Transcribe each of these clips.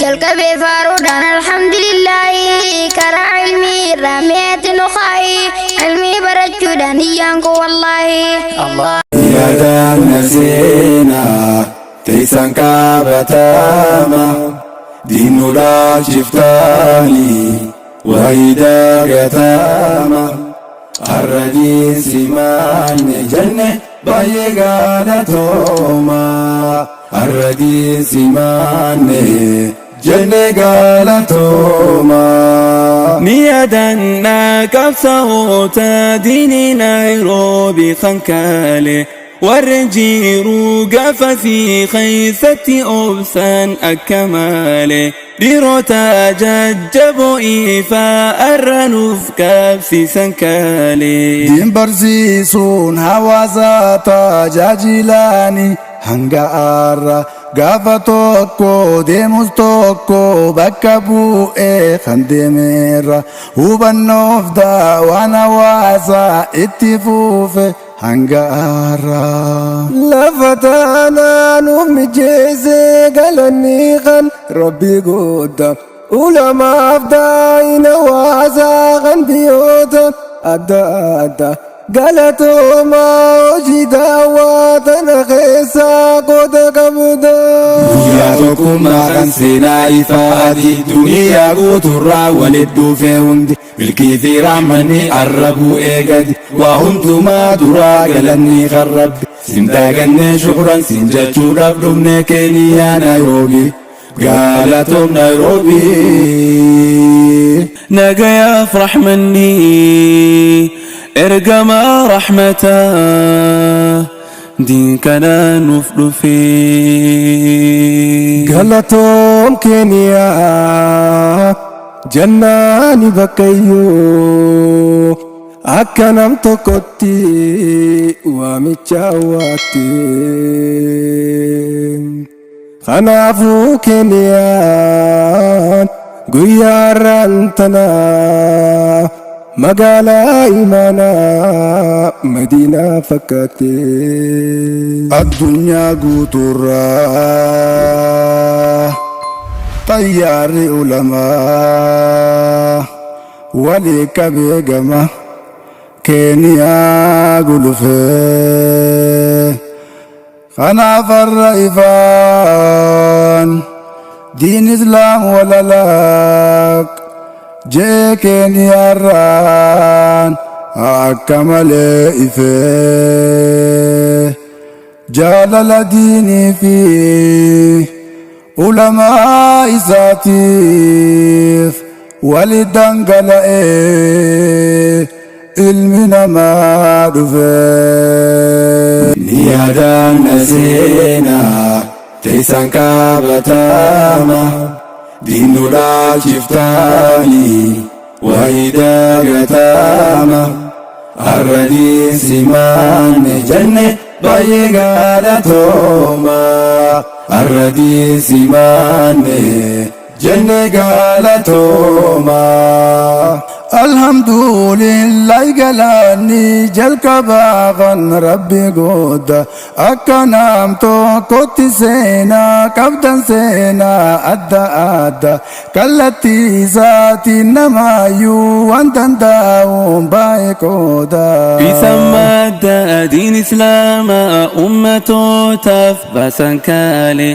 Jalqabee faaruudhaan alhamdulillaahi, karaa ilmii irraa mi'aatti nu kaayi, ilmii barachuudhaan iyyaan koo wallaahi. Yaadaan seenaa teessan qabatama, diinuudhaaf shiftaanii wayidaa gatama. Har'a simaanne jenne baay'ee galatooma. Har'a simaanne jenne galatooma. Ni yaadannaa qabsaa'ota diinii Naayiroobii kan kaale, warreen jiru gaafasii keessatti obsan akka malee, dhiirota jajjaboo ifaa arra nuuf qabsiisan kaale. Diin barsiisuun hawaasa tajaajilaani hanga har'a, gaafa tokko deemus tokko bakka bu'ee kan deemeerra, hubannoof daawaan hawaasa itti fuufe hanga har'a. Lafa taanaa nuuf mijeesse, galanni kan Rabbi guddaa. Ulamaaf daa'ina hawaasaa kan biyyoota adda addaa. Galatoomaa, hojii daawwaa tana keessaa qooda qabda. Guyyaa tokkummaa kan seenaa ifaa adii, duniyaa guuturraa walit dhufee hundi, milkii fi rahmanni arra bu'ee gadi. Waa hundumaa duraa galanni kan Rabbi, sin daagannee shukuran sin jechuudhaaf dhufne Keeniyaa Naayiroobii. Galatoom Naayiroobii. Nagayaaf rahmanni ergamaa rahmataa diin kana nuuf dhufe. Galatoom Keeniyaa, jannaani bakkayyuu akka nam tokkotti waamicha waatti. Kanaafuu Keeniyaan guyyaa har'aan tanaa magaalaa imaanaa Madiinaa fakkaate. Addunyaa guutuurraa xayyaarri ulamaa walii qabee gama Keeniyaa gulufee. Kanaaf har'a ifaan diin Islaam walalaq jee Keeniyaarraan akka malee ifee. Jaalala diinii fi ulamaa isaatiif walit dhangala'ee ilmi namaa dhufe. Ni yaadanna seenaa teessan qabatama, diinuudhaaf shiftaanii wayidaa gatama. Har'a simaanne jenne baay'ee galatooma. Har'a simaanne jenne galatooma. Alhamdulillah, galanni jalqabaa kan Rabbi godha. Akka nam tokkotti seenaa qabdan, seenaa adda adda, kallattii isaatiin namaayyuu waan danda'uun baay'ee qooda. Isa madda diin Islaamaa ummatootaaf baasan kaale.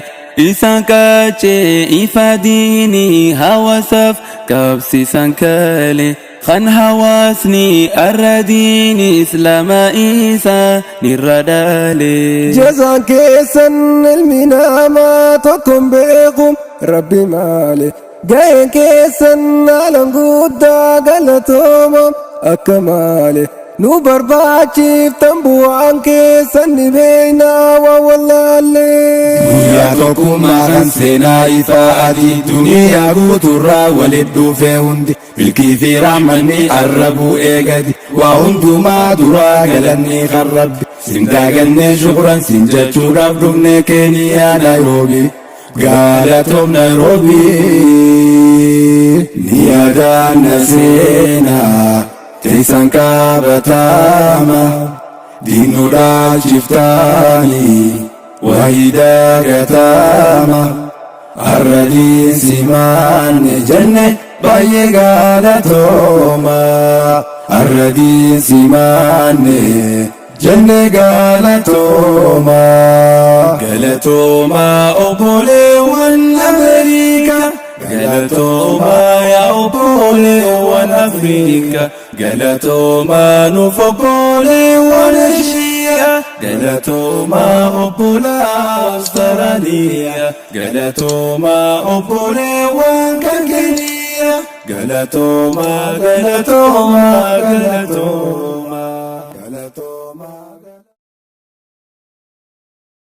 Isaan qaacee ifa diinii hawaasaaf qabsiisan kaale. Kan hawaasni arra diini Islaamaa isaa nirra dhaale. Jazaan keessan ilmi namaa tokkoon beeku Rabbi maale. Ga'een keessan haalaan guddaa, galatooma akka maale. Nu barbaachiftan, bu'aan keessan ni beeknaa waa wallaallee. Guyyaa tokkummaa kan seenaa ifaa adii, duniyaa guutuurraa walit dhufee hundi, milkii fi rahmanni arra bu'ee gadi. Waa hundumaa duraa galanni kan Rabbi, sin daagannee shukuran sin jechuudhaaf dhufne Keeniyaa Naayiroobii. Galatoom Naayiroobii. Ni yaadanna seenaa teessan qabatama. Diinuu Nu dhaalchiftaani wahida gatama. Har'a diinsimaanne jenne baay'ee galatooma. Har'a diinsimaanne jenne galatooma. Galatooma obboleewwan Ameerikaa. Galatooma yaa obboleewwan Afrikaa. Galatooma nuuf obboleewwan Eeshiyaa. Galatooma obbolaa Awustiraaliyaa. Galatooma obboleewwan kan Keeniyaa. Galatooma, galatooma, galatooma.